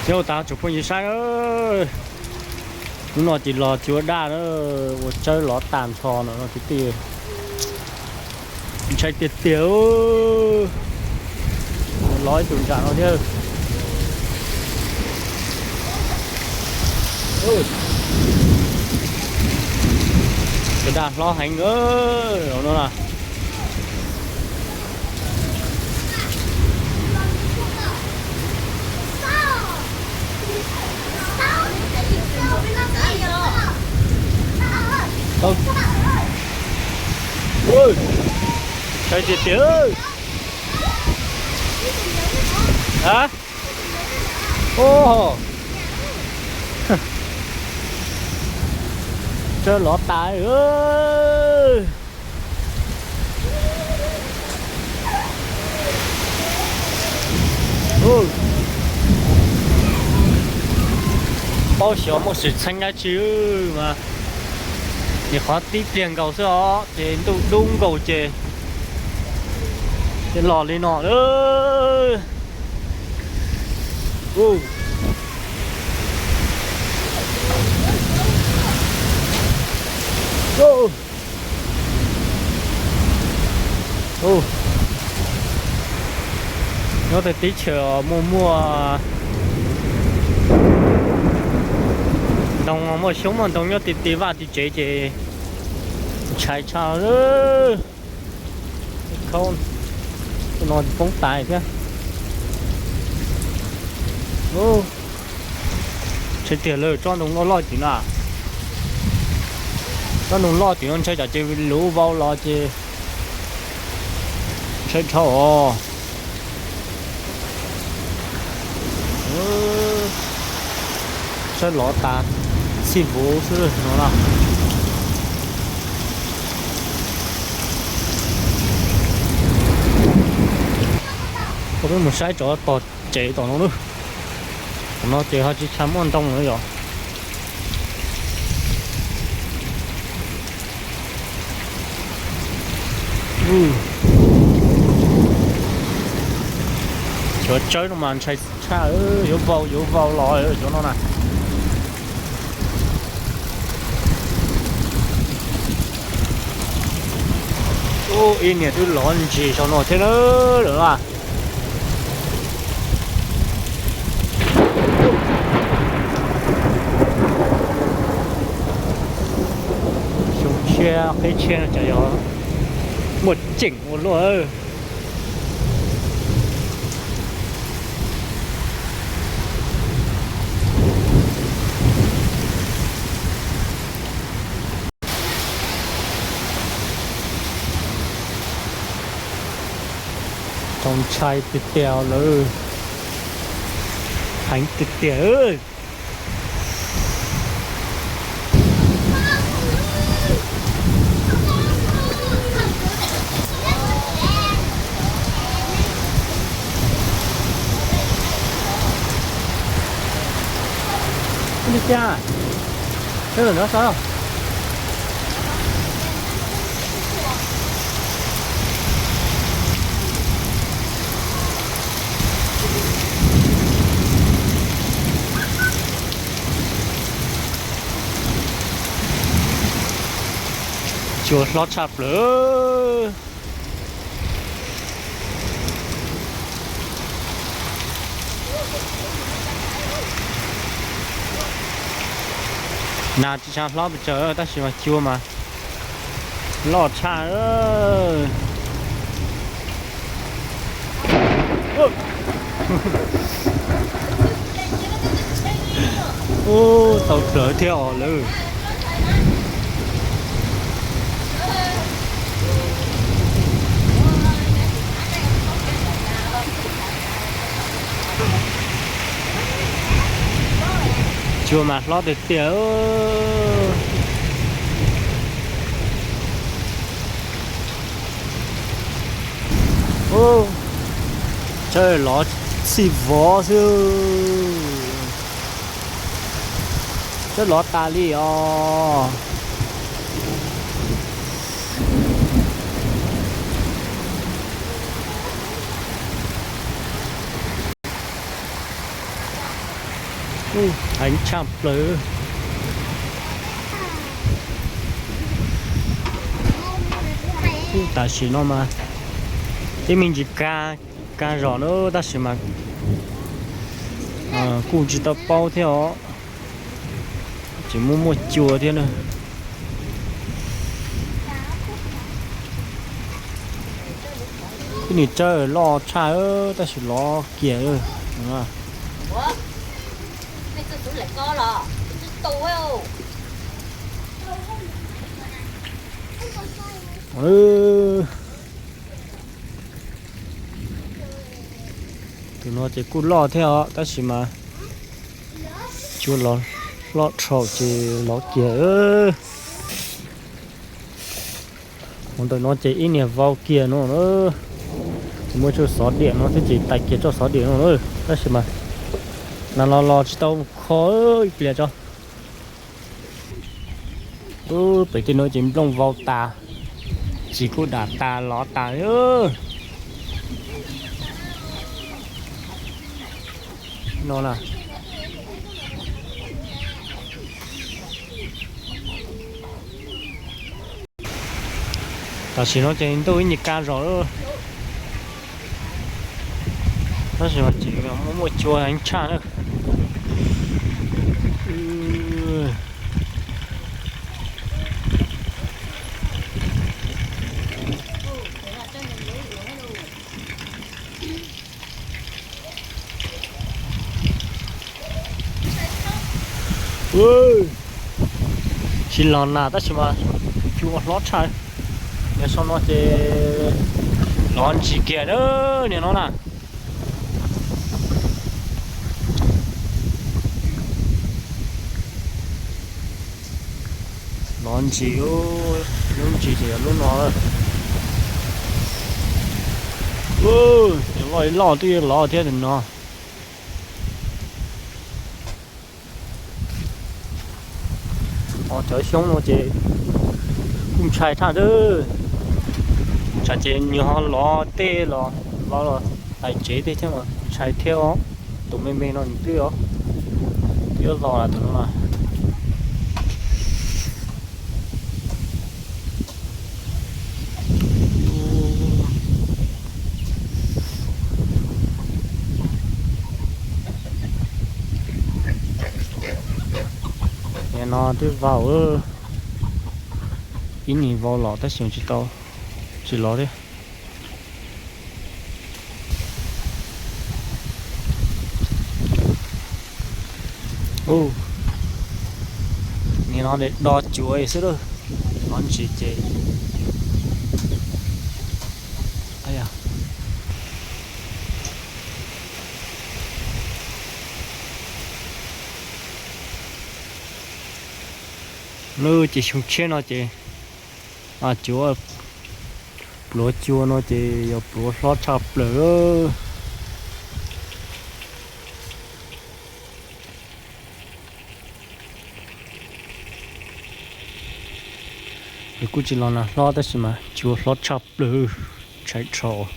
Nyob tas tsoom phooj ywg saib na, hnub no ces los cua daj na, ua tsawb lov tas nrho no no kwv tij. Ntshai tiag tiag, los ib tug ntsam no thiab. Cua daj hlob heev no na. Ntshai tiag tiag. A, o, tsawb lov tas. Paub xyov muaj xwm txheej dab tsi mas, nim qhov tib pliag nkaus xwb os ces ntuj dub nkaus ces, ces los li no. Nyob tej teb chaws muaj muaj ntoo, muaj xyoob muaj ntoo nyob ti ti vaj ti tsev ces ntshai tshaj. Khaub no poob tas thiab. Ntshai tiag lawm, tsob ntoo loj loj tim no. Tsob ntoo loj tim no ntshai tsam ces luv vau los ces ntshai dhau os. Tsawb lov tas txhij vuv xwb no na. Peb mus saib tsob tog tsev tom no na. Tom no ces ho tsis tshua muaj ntoo lawm yom. Cov tsawb no mas ntshai tshaj, yuav vau yuav vau los cov no na. Ib niag twb lov ntsis saum no thiab na lawm na. Xyoo tshiab qib tshiab no ces yog muaj ceem ua luaj. Txaus ntshai tiag tiag lawm, heev tiag tiag. Li cas? Sawv daws nrog saib. Cua hlob tshaj plaws. Nas tsis tshua hlob pes tsawg tab sis mas cua mas loj tshaj. Ub, tau plawv thiab os lawm. Cua mas hlob tiag tiag. Tsawb lov txhij vov xwb. Tsawb lov tas li os. Heev tshaj plaws. Tam sim no mas ib me ntsis kag, kag zog na, tab sis mas kuj tsis tau paub thiab os. Tseem muaj muaj cua thiab na. Ib niag tsawb loj tshaj, tab sis lov kiag. Tus no ces kuj loj thiab os, tab sis mas cua lov hlob dhau ces lov kiag. Hauv ntawm no ces ib niag vau kiag no na. Ces muaj tsob xov diam no thiab ces tais kiag tsob xov diam no na. Tab sis mas nas los los tsis tau kho ib pliag tso. Pem tej no ces nplooj vau tas, txiv kuj dam tas lov tas li no na. Tam sim no ces ntuj ib nyuag kaj zog lawm, tab sis mas tseem muaj muaj cua heev tshaj na. Tsis los nag tab sis mas cua hlob tshaj. Niag sau no ces lov ntsis kiag na, niag no na. Lov ntsis, lub ntsis ces yog lub no. Loj ib loj twb lov thiab tus no. Ho cov xyoob no ces kuj ntshai tshaj, tsam ces nws ho lov tej los, lov los hais tsev tej thiab mas ntshai thiab os. Tus me me no nws twb, twb los tus no. Nim no twb vau, ib nim vau los tab sis tsis tau, tsis lov thiab. Nim no de do cuav xwb lawm, lov ntsis ces. Lub ces xyoo tshiab no ces cuav, pluav cua no ces yog pluav hlob tshaj plaws. Nws kuj tsis los nag hlob tab sis mas cua hlob tshaj plaws, ntshai dhau.